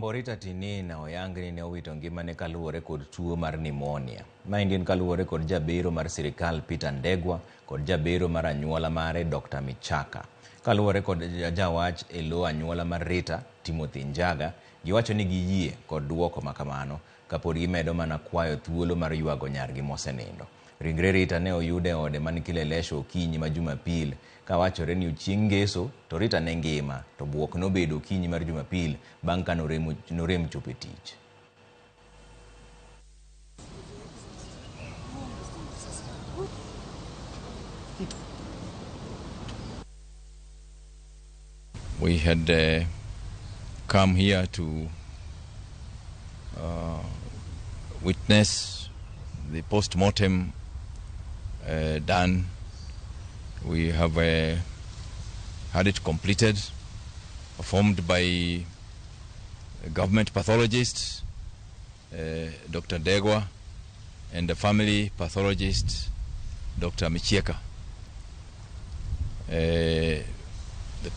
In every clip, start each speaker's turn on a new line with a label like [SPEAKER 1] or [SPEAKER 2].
[SPEAKER 1] Rita Tinina oyang ni ne owito ngimane kaluwore kod tuo mar pneumonia. Maendi en kaluwore kod jabero mar sirikal Peter Ndegwa kod jabero mar anyuola mare Dr. Michaka. Kaluwore kod jawach e lo anyuola mar Rita, Timothy Njaga, giwacho ni giyie kod duoko makamano kapod gimedo mana kwayo thuolo mar ywago nyargi mosenindo. Ringre Rita ne oyud e ode man Kileleshwa okinyi ma Jumapil kawachore ni chieng' Ngeso to Rita ne ngima to buok nobedo okinyi mar Jumapil bang' ka norem chopo e tich.
[SPEAKER 2] We had come here to witness the post-mortem done. We have had it completed, performed by a government pathologist, Dr. Ndegwa, and the family pathologist, Dr. Michieka. The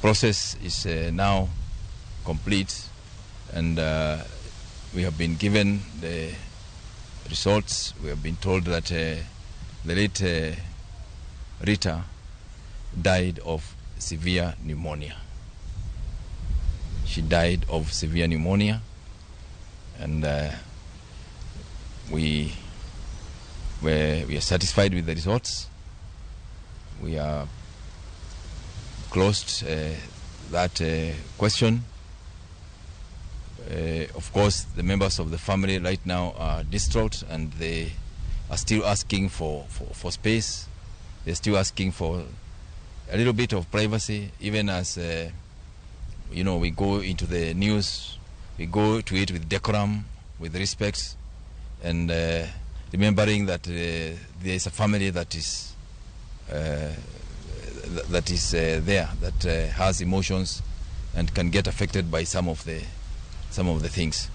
[SPEAKER 2] process is now complete, and we have been given the results. We have been told that the late Rita died of severe pneumonia. She died of severe pneumonia, and we are satisfied with the results. We are closed that question. Of course, the members of the family right now are distraught, and they are still asking for space. They're still asking for a little bit of privacy, even as we go into the news, we go to it with decorum, with respect, and remembering that there is a family that is there, that has emotions and can get affected by some of the things.